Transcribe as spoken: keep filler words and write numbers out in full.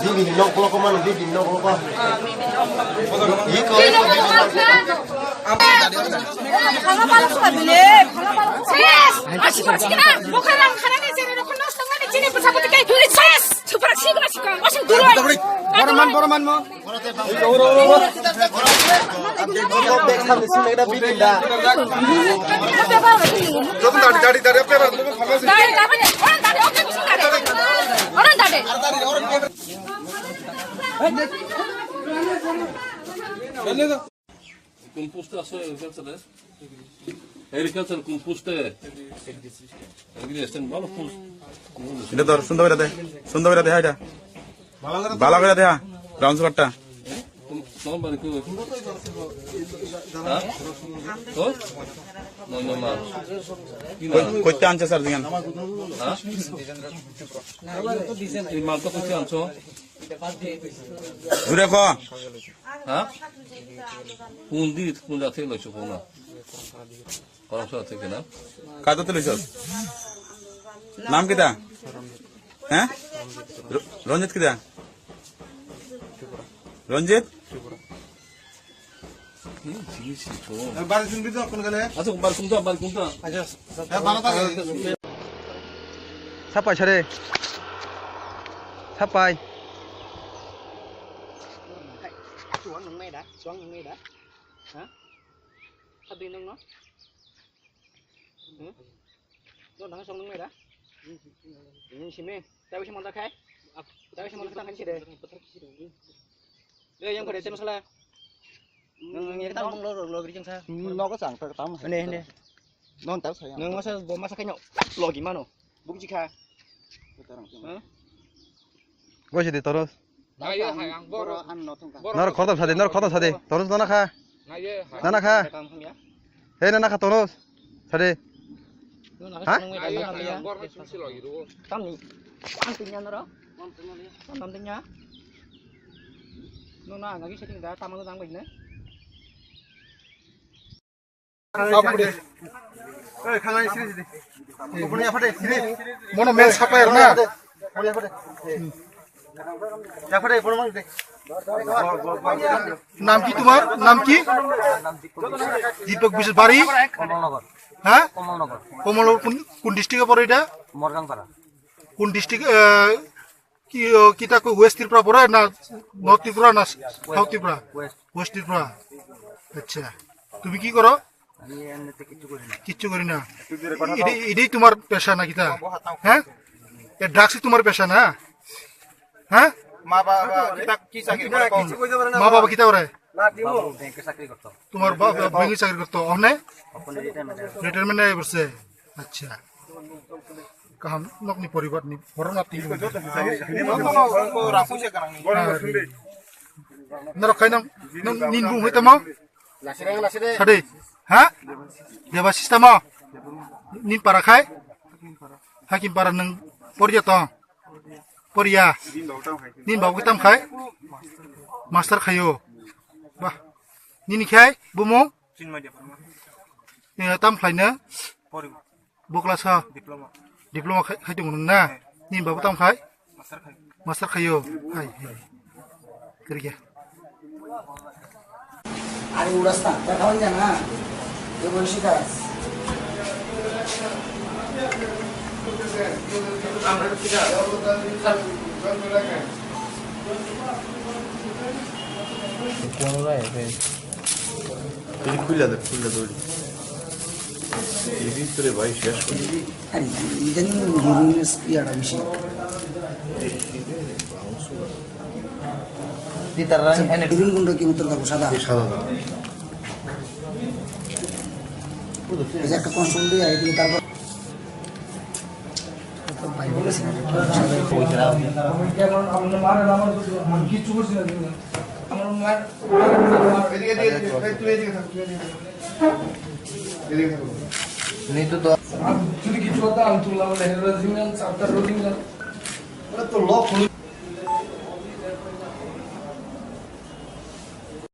Bibini nok kolok mano, bibini nok kolok. Iko. Boroman, boroman mo. Kono post-e aso agriculture? Agriculture kono post-e? Agri assistant, bhalo post. Ida dor, sundor ida de. Sundor ida de, ha ida. Bala gora de ha. Brown sugar ta. Tom, tom bari ko. Ha? Ko? No, no, ma. Ki na? Koi, koi tan cha sar dingan. Ha? Ei mal to koi tan cho? Jure ko. Ha? Kundi, kunda thei lo chukuna. Korom sa thei kena. Kato tei loisok? Nam kita? He? Ro-, Ronjit kita? Ronjit? Bari sung bidok kun gale. Aso bari sung to, bari sung to. Aja. Ya, bana ta. Sapai sare. Sapai. Chuang nung mai da, chuang nung mai da. Ha? Kha dui nung no? Hmm? No nang chuang nung mai da? Hmm, simi. Tawi simo da khai? Tawi simo da khai sire. Yo, yang kore, tem sala. Nung yang tam lo lo lo gri jang sa. Nogo chang ta tam. Hende, hende. Non ta saya. Nung masa bo masa kanyo. Logi mano. Bukji kha. Gosi de toros. Naiye hai ang boro. Nor khotom sade, nor khotom sade. Toros nana kha. Naiye hai. Nana kha. He nana kha toros. Sade. Ha? Naiye hai ang boro sumsi logi ro. Tamni. Ang tinya noro. Tam nam tinya. No na, nagi setting da tamang dang bai ne. Mono men sapai na. নাম কি তোমার? নাম কি? দীপক বিশ্বাস। বাড়ি? কমলনগর। হ্যাঁ? কমলনগর। কমলনগর কোন, কোন ডিস্ট্রিক্টে পড়ে এটা? মরগাংপাড়া। কোন ডিস্ট্রিক্ট? কি, ও, কিতা কই, ওয়েস্ট ত্রিপুরা পড়ে না নর্থ ত্রিপুরা না সাউথ ত্রিপুরা? ওয়েস্ট। ওয়েস্ট ত্রিপুরা। আচ্ছা, তুমি কি করো? আমি এমনিতে কিচ্ছু করি না। কিচ্ছু করি না। এটাই, এটাই তোমার পেশা না কিতা? হ্যাঁ, এ ড্রাগসই তোমার পেশা না? হ্যাঁ। মা বাবা কিতা, কি চাকরি করে? মা বাবা কিতা করে? বাবা ব্যাংকে চাকরি করতো। তোমার বাবা ব্যাংকে চাকরি করতো, অনে? রিটায়ারমেন্ট আই করছে। আচ্ছা। Kaham nokni poribar ni borok na tini. Norok khai nang, nang nin bung hai tamo? Sade. Ha? Deba sistamo? Nin para khai? Hakim para nang poria to? Poria. Nin babu tam khai? Master khayo. Bah. Nini khai bumo? Chinmai Debbarma. Ni tam khlai na? Poribo. Bukla sa? Diploma. Diploma khai, khai tongo nung na? Ni babu tam khai? Master khai. Master khayo. Hai, hai. Kerja. Ari udah start, tak kawan jangan. Dia boleh sih, Kak. এই খুলে দে, খুলে দে। এই ভিতরে ভাই শেষ করে। আরে, ইদানিং গরমের ইয়াটা বেশি। Di tarang, acha, ini green gun rok ki motor da, sada. Ei sada da. Ei je ekta constable diye, eদিকে তারপর তো ভাই বলেছে না, আমি কিচ্ছু করছি না, আমার মার, এদিকে, এদিকে, এই তুই এদিকে থাক, তুই এদিকে থাক। এদিকে থাক। আমি যদি কিছু করতাম, আমি তুললাম, হেলমেট দিলাম, চারটা রোলিং দিলাম। আরে তো লক